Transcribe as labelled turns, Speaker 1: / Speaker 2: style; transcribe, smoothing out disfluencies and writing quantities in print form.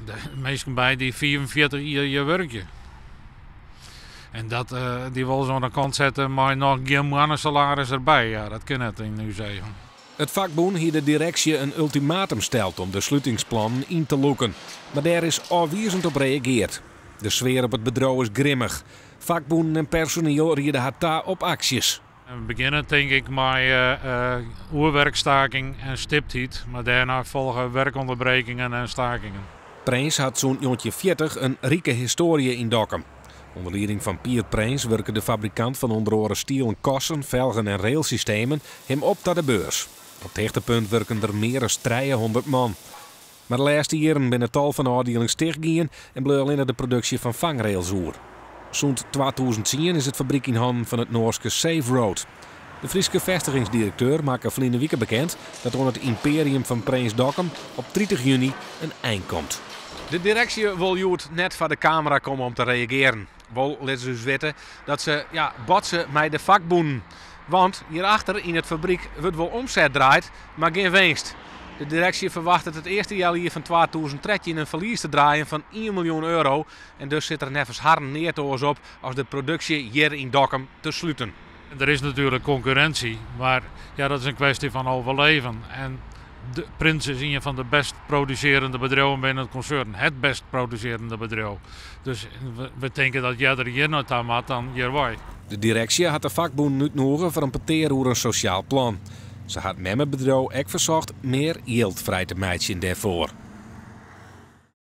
Speaker 1: De minsken by dy't 45 jier hjir wurkje. En dat, dy wolle se oan de kant sette mei noch gjin moannesalaris derby. Ja, dat kin net yn ús eagen.
Speaker 2: It fakbûn hie de direksje in ultimatum steld om de slutingsplannen yn te lûken, mar dêr is ôfwizend op reageard. De sfear op it bedriuw is grimmich. Fakbûnen en personiel riede har ta op aksjes.
Speaker 1: We begjinne tink ik mei oerwerkstaking en stiptheid, mar dêrnei folge werkonderbrekingen en stakingen.
Speaker 2: Prins hat sûnt 1940 in rike histoarje yn Dokkum. Under lieding fan Pier Prins wurke de fabrikant fan ûnder oare stielen kassen, felgen en railsystemen him op ta de beurs. Op it hichtepunt wurken der mear as 300 man. Mar de lêste jierren binne tal fan ôfdielings tichtgien en bleau allinne de produksje fan fangrails oer. Sûnt 2010 is it fabryk yn hannen fan it Noarske Safe Road. De Fryske fêstigingsdirekteur makke ferline wike bekend dat oan it ympearium fan Prins Dokkum op 30 juny in ein komt.
Speaker 3: De direksje wol hjoed net foar de kamera komme om te reagearjen. Wol litte se ús witte dat se, ja, botse mei de fakbûnen. Want hjirachter yn it fabryk wurdt wol omset draaid, mar gjin winst. De direksje ferwachtet it earste healjier fan 2013 in ferlies te draaien fan ien miljoen euro en dus sit der neffens harren neat oars op as de produksje hjir yn Dokkum te sluten.
Speaker 1: Der is natuerlik konkurrinsje, mar ja, dat is in kwestje fan overleven. En de Prins is ien fan de bêst produsearjende bedriuwen binnen it konsern. Het bêst produsearjende bedriuw. Dus we tinke dat earder hjir nei ta moat dan hjirwei.
Speaker 2: De direksje hat de fakbûnen útnûge foar in petear oer in sosjaal plan. Se hat memmebedriuw ek fersocht mear jild frij te meitsjen dêrfoar.